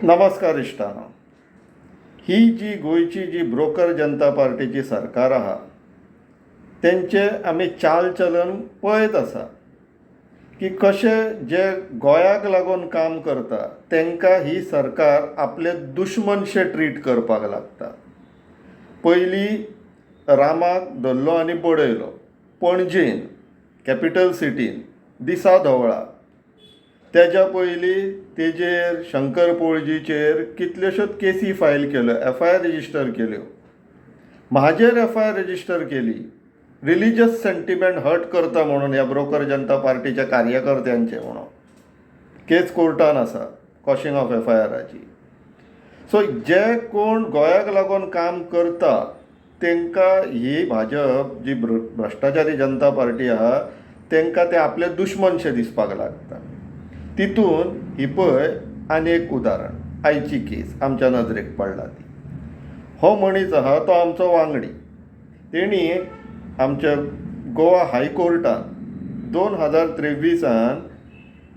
नमस्कार इश्टांनो. ही जी गोंयची जी ब्रोकर जनता पार्टीची सरकार आसा, तेंचें आमी चाल चलन पळयत आसा की कशें जे गोंयाक लागून काम करता तांकां ही सरकार आपले दुश्मनशे ट्रीट करपाक लागता. पयलीं रामाक धरलो आनी बडयलो पणजेन, कॅपिटल सिटीन, दिसा धवळा. तेज्या पयलीं तेजेर, शंकर पोळजीचेर कितल्योश्योच केसी फायल केल्यो, एफआयआर रजिस्टर केल्यो. म्हाजेर एफआयआर रजिस्टर केली, रिलिजियस सेंटिमेंट हर्ट करता म्हणून, ह्या ब्रोकर जनता पार्टीच्या कार्यकर्त्यांचे म्हणून. केस कोर्टान आसा क्वॉशिंग ऑफ एफआयआराची. सो जे कोण गोंयाक लागून काम करता तांकां ही भाजप जी भ्रश्टाचारी जनता पार्टी आसा, तांकां ते आपले दुश्मनशे दिसपाक लागता. तितून ही पळय आनी एक उदाहरण, आयची केस आमच्या नदरेक पडला ती. हो मनीस आसा तो आमचो वांगडी. तेणी आमच्या गोवा हायकोर्टान 2023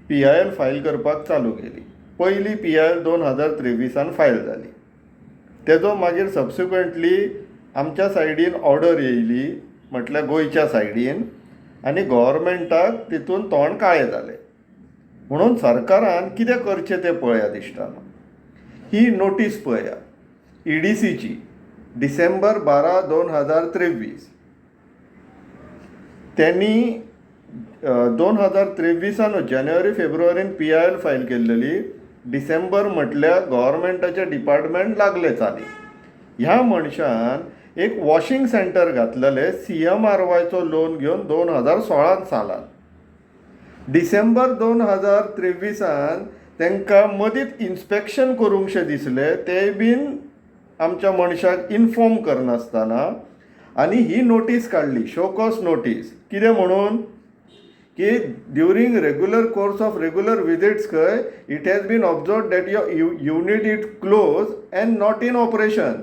पी I L file करपाक चालू केली. पयली पीआयएल 2023 फायल जाली. तेजो मागीर सबसिक्वंटली आमच्या सायडीन ऑर्डर येयली, म्हटल्यार गोंयच्या सायडीन, आनी गोवोरमेंटाक तितून तोंड काळें जालें. म्हणून सरकारान कितें करचें तें पळयात इश्टानो. ही नोटीस पळया ईडीसीची, डिसेंबर 12 2023. त्यांनी 2023 जानेवारी फेब्रुवारीन पीआयएल फायल केल्लेली. डिसेंबर म्हटल्यार गव्हर्मेंटाचे डिपार्टमेंट लागले चाली. ह्या मनशान एक वॉशिंग सेंटर घातलेलें सीएमआरवायचो लोन घेवन 2016 सालान. डिसेंबर 2023 तांकां मदींच इन्स्पेक्शन करूंकशें दिसलें, तेंय बीन आमच्या मनशाक इनफॉर्म करनासतना, आनी ही नोटीस काडली, शोकॉज नोटीस. कितें म्हणून की during regular course of regular visits खंय it has been observed that your unit is close and not in operation.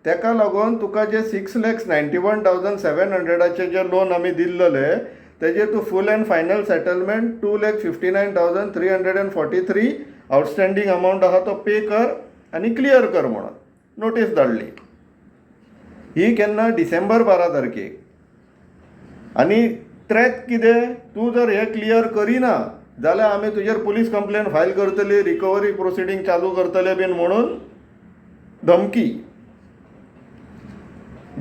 तेका लागून तुका जे 6,91,700 जे लोन आमी दिल्लले, तेजेर तूं full and final settlement 2,59,343 outstanding amount आहा तो पे कर आनी क्लियर कर म्हणून नोटीस धाडली. ही केन्ना? डिसेंबर 12 तारखेक. आनी थ्रेट कितें? तूं जर हें क्लियर करिना जाल्यार आमी तुजेर पुलीस कंप्लेन फायल करतली, रिकवरी प्रोसिडींग चालू करतले बीन म्हणून धमकी.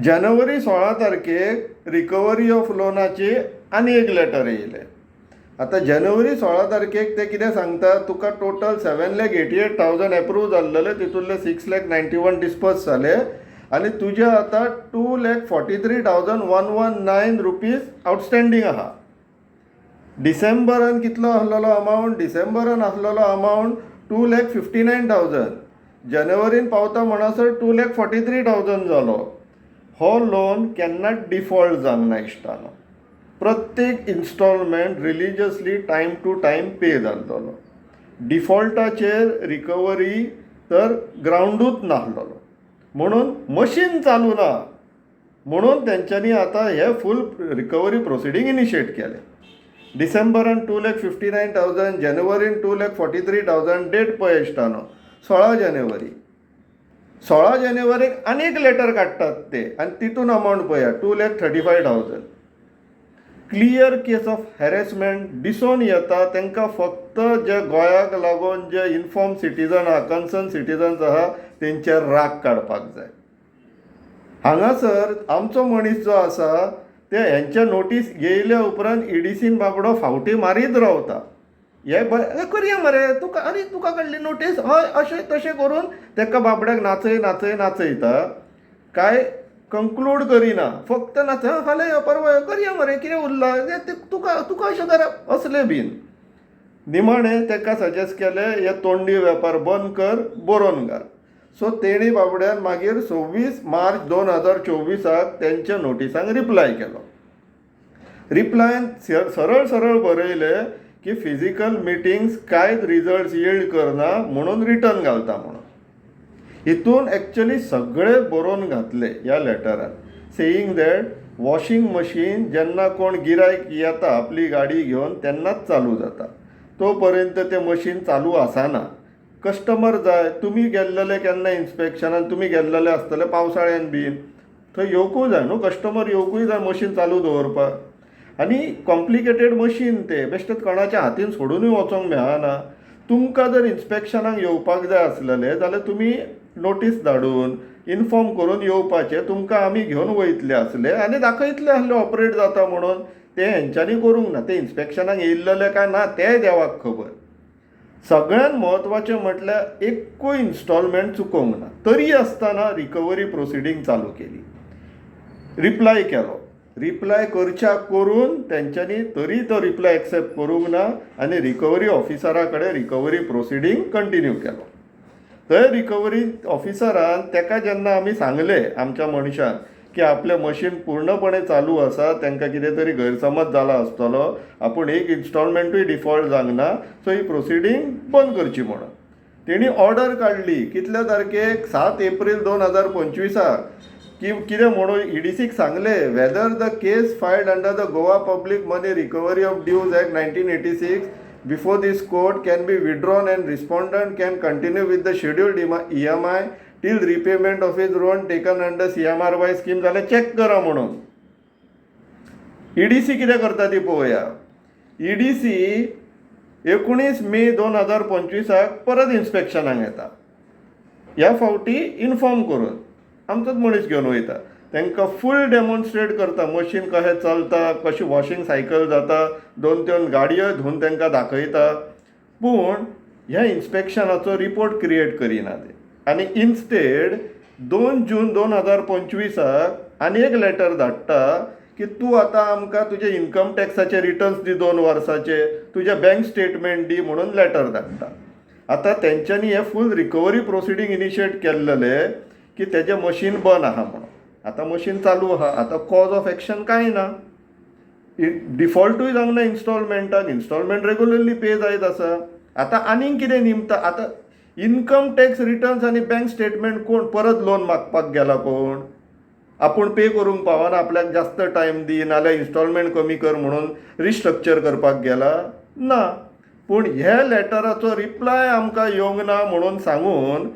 जानेवारी 16 तारखेक रिकवरी ऑफ लोनाची आनी एक लेटर येयलें. आतां जानेवारी 16 तारखेक ते कितें सांगता? तुका total 7,88,000 approve जाल्लेले, तितूंतले 6,91,000 disburse जाले आनी तुजे आतां 2,43,119 rupees outstanding आहा. डिसेंबरान कितलो आसलेलो अमावंट? डिसेंबरान आसलेलो अमावंट 2,59,000. जानेवारीन पावता म्हणसर 2,43,000 जालो. हो लोन केन्नाच डिफॉल्ट जावंक ना इश्टानो. प्रत्येक installment religiously time to time pay जाल्लो. डिफॉल्टाचेर रिकवरी तर ग्रावंडूच नासलेलो. म्हणून मशीन चालू ना म्हणून तेंच्यांनी आतां हे फूल रिकवरी प्रोसिडींग इनिशिएट केलें. डिसेंबरान 2,59,000, जानेवारीन 2,43,000. डेट पळय इश्टानो, 16 जानेवारी. 16 जानेवारीक आनी एक लेटर काडटात ते आनी तितून अमावंट पळया, 2,35,000. Clear case of harassment दिसून येता. तांकां फक्त जे गोंयाक लागून जे इनफॉर्म सिटीजन आहा, कन्सर्न सिटीजन्स आहा, तेंचेर राग काडपाक जाय. हांगासर आमचो मनीस जो आसा ते हेंचे नोटीस येयल्या उपरांत ईडीसीन बाबडो फावटी मारीत रावता. हे बरें करया मरे तुका, आरे तुका काडली नोटीस, हय, अशें तशें करून ताका बाबड्याक नाचय नाचय नाचयता. कांय कंक्लूड करिना, फक्त नाच, फाल्यां यो, परवां यो, करया मरे, कितें उरलां तुका, तुका अशें करप असलें बीन. निमाणें ताका सजेस्ट केलें, हे तोंडी वेपार बंद कर, बरोवन घाल. सो तेणी बाबड्यान मागीर 26 मार्च 2024 तेंच्या नोटिसांक रिप्लाय केलो. रिप्लायन सरळ सरळ बरयलें की फिजिकल मिटिंग्स कांयच रिजल्ट्स यील्ड करना म्हणून रिटर्न घालता म्हणून. हितून एक्चुली सगळें बरोवन घातलें ह्या लेटरान, सेईंग that washing machine जेन्ना कोण गिरायक येता आपली गाडी घेवन तेन्नाच चालू जाता, तो पर्यंत तें मशीन चालू आसना. कस्टमर जाय. तुमी गेल्लेले केन्ना इन्स्पेक्शनाक तुमी गेल्लेले आसतले पावसाळ्यान बीन, थंय येवकूय जाय न्हू, कस्टमर येवकूय जाय मशीन चालू दवरपाक. आनी कॉम्प्लिकेटेड मशीन तें, बेश्टेंच कोणाच्या हातीन सोडुनूय वचूंक मेळना. तुमकां जर इन्स्पेक्शनाक येवपाक जाय आसलेलें जाल्यार तुमी नोटीस धाडून इनफॉर्म करून येवपाचें. तुमकां आमी घेवन वयतले आसले आनी दाखयतले आसले ऑपरेट जाता म्हणून. तें हेंच्यांनी करूंक ना. ते इन्स्पेक्शनाक येयल्लेले काय ना तेंय देवाक खबर. सगळ्यांत म्हत्वाचें म्हटल्यार एक्कूय इन्स्टॉलमेंट चुकोवंक ना, तरी आसतना रिकवरी प्रोसिडींग चालू केली. रिप्लाय केलो, रिप्लाय करच्या करून तेंच्यांनी तरी तो रिप्लाय एक्सेप्ट करूंक ना आनी रिकवरी ऑफिसरा कडेन रिकवरी प्रोसिडींग कंटिन्यू केलो. थंय रिकवरी ऑफिसरान ताका जेन्ना आमी सांगलें आमच्या मनशान की आपलें मशीन पूर्णपणे चालू आसा, तांकां कितें तरी गैरसमज जाला आसतलो, आपूण एक इन्स्टॉलमेंटूय डिफॉल्ट जावंक ना, सो ही प्रोसिडींग बंद करची म्हणून. तेणी ऑर्डर काडली कितल्या तारखेक, 7 एप्रील 2025 की कितें म्हणून ईडीसीक सांगलें, whether the case filed under the Goa Public Money Recovery of Dues Act 1986 before this court can be withdrawn and respondent can continue with the scheduled EMI till repayment of his loan taken under CMRY scheme, जाल्यार check करा म्हणून. EDC कितें करता ती पळोवया. EDC 19 मे 2025 परत इन्स्पेक्शनाक येता. ह्या फावटी इन्फॉर्म करून आमचोच मनीस घेवन वयता. तांकां फूल डेमॉन्स्ट्रेट करता मशीन कशें चलता, कशें वॉशींग सायकल जाता, दोन तीन गाडयो धुवन तांकां दाखयता. पूण ह्या इन्स्पेक्शनाचो रिपोर्ट क्रिएट करिना ते आनी इन्स्टेड 2 जून 2025 आनी एक लेटर धाडटा की तूं आतां आमकां तुजे इन्कम टॅक्साचे रिटर्न्स दी, 2 वर्साचे तुजे बँक स्टेटमेंट दी म्हणून लेटर धाडटा. आतां तेंच्यांनी हें फूल रिकवरी प्रोसिडींग इनिशिएट केल्लेलें की तेजें मशीन बंद आहा म्हणून. आतां मशीन चालू आहा, आतां कॉज ऑफ एक्शन कांय ना, डिफॉल्टूय जावंक ना इन्स्टॉलमेंटान, इन्स्टॉलमेंट रेगुलरली पे जायत आसा. आतां आनीक कितें निमता? आतां इन्कम टॅक्स रिटर्न्स आनी बँक स्टेटमेंट कोण परत लोन मागपाक गेला? कोण आपूण पे करूंक पावना, आपल्याक जास्त टायम दी नाल्यार इन्स्टॉलमेंट कमी कर म्हणून रिस्ट्रक्चर करपाक गेला? ना. पूण ह्या लेटराचो रिप्लाय आमकां येवंक ना म्हणून सांगून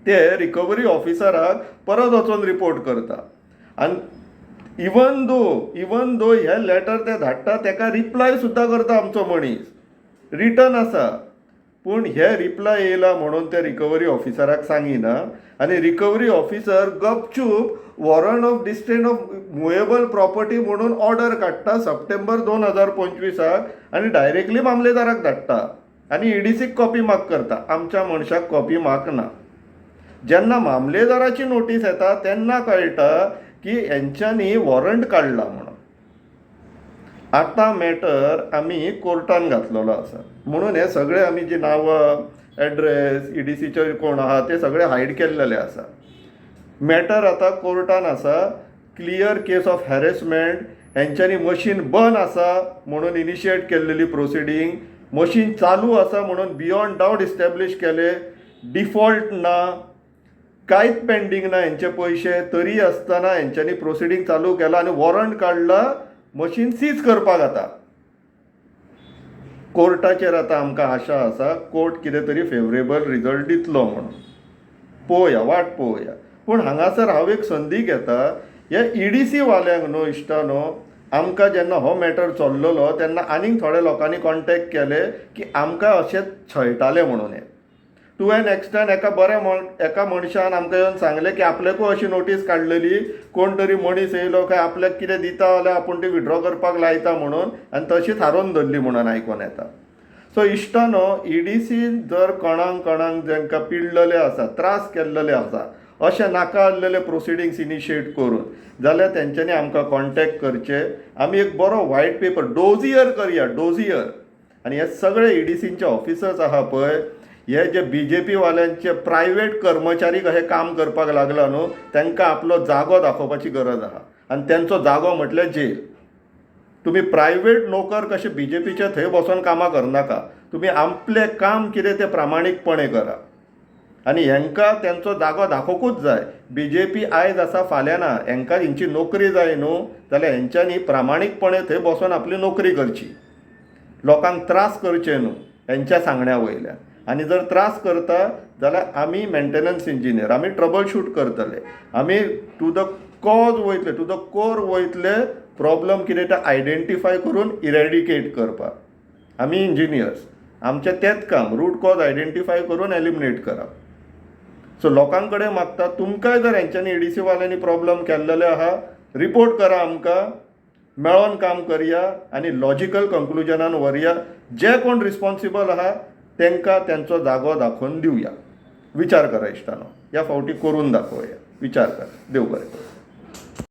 ते रिकवरी ऑफिसराक परत वचोन रिपोर्ट करता. आनी इवन दो हे लेटर ते धाडटा, ताका रिप्लाय सुद्दां करता आमचो मनीस, रिटर्न आसा, पूण हे रिप्लाय येयला म्हणून ते रिकवरी ऑफिसराक सांगिना आनी रिकवरी ऑफिसर गपचूप warrant of distraint of movable property म्हणून ऑर्डर काडटा सप्टेंबर 2025 आनी डायरेक्टली मामलेदाराक धाडटा आनी ईडीसीक कॉपी मार्क करता. आमच्या मनशाक कॉपी मार्क ना. जेन्ना मामलेदाराची नोटीस येता तेन्ना कळटा की हेंच्यांनी वॉरंट काडला म्हणून. आतां मॅटर आमी कोर्टान घातलेलो आसा म्हणून हे सगळे आमी जी नांवां, एड्रेस, ईडीसीचे कोण आहा ते सगळे हायड केल्लेले आसा. मॅटर आतां कोर्टान आसा. Clear case of harassment. हेंच्यांनी मशीन बंद आसा म्हणून इनिशिएट केल्लेली प्रोसिडींग मशीन चालू आसा म्हणून बियोंड डावट इस्टॅब्लीश केले. डिफॉल्ट ना, कांयच पेंडींग ना हेंचे पयशे, तरी आसतना हेंच्यांनी प्रोसिडींग चालू केला आनी वॉरंट काडला मशीन सीज करपाक. आतां कोर्टाचेर आतां आमकां आशा आसा, कोर्ट कितें तरी फेवरेबल रिजल्ट दितलो म्हणून. पळोवया, वाट पळोवया. पूण हांगासर हांव एक संदी घेता ह्या ईडीसी वाल्यांक. न्हू इश्टानो, आमकां जेन्ना हो मॅटर चल्लेलो तेन्ना आनीक थोड्या लोकांनी कॉन्टेक्ट केले की आमकां अशेंच छळटाले म्हणून. हे टू एन एक्सटेंट एका मनशान आमकां येवन सांगलें की आपल्याकूय अशी नोटीस काडलेली, कोण तरी मनीस येयलो काय आपल्याक कितें दिता जाल्यार आपूण ती विड्रॉ करपाक लायता म्हणून आनी तशीच हारोवन धरली म्हणून आयकोन येता. सो इश्टानो, ईडीसी जर कोणाक कोणाक जांकां पिडलेले आसा, त्रास केल्लेले आसा अशें नाका आसलेले प्रोसिडिंग्स इनिशिएट करून, जाल्यार तेंच्यांनी आमकां कॉन्टेक्ट करचे. आमी एक बरो व्हायट पेपर डोजियर करया, डोजियर. आनी हे सगळे ईडीसीचे ऑफिसर्स आहा पळय, हे जे बीजेपी वाल्यांचे प्रायवेट कर्मचारी कशे काम करपाक लागला न्हू, तांकां आपलो जागो दाखोवपाची गरज आहा आनी तेंचो जागो म्हटल्यार जेल. तुमी प्रायवेट नोकर कशे बीजेपीचे थंय बसोन कामां करनाका. तुमी आपलें काम कितें तें प्रामाणीकपणे करा आनी हेंकां तेंचो जागो दाखोवकूच जाय. बीजेपी आयज आसा, फाल्यां ना. हेंकां हेंची नोकरी जाय न्हू, जाल्यार हेंच्यांनी प्रामाणीकपणे थंय बसोन आपली नोकरी करची, लोकांक त्रास करचे न्हू हेंच्या सांगण्या वयल्यान. आनी जर त्रास करता जाल्यार आमी मेन्टेनन्स इंजिनियर, आमी ट्रबल शूट करतले, आमी टू the cause वयतले, टू the core वयतले, प्रॉब्लम कितें तें आयडेंटिफाय करून इरेडिकेट करपाक. आमी इंजिनियर्स, आमचें तेंच काम, रूट कॉज आयडेंटिफाय करून एलिमिनेट करप. सो लोकां कडेन मागता, तुमकांय जर हेंच्यांनी ईडीसी वाल्यांनी प्रॉब्लम केल्लेले आहा, रिपोर्ट करा आमकां, मेळोन काम करया आनी लॉजिकल कंक्लुजनान व्हरया. जे कोण रिस्पोन्सिबल आहा तांकां तेंचो जागो दाखोवन दिवया. विचार करा इश्टानो, ह्या फावटी करून दाखोवया. विचार करा. देव बरें करूं.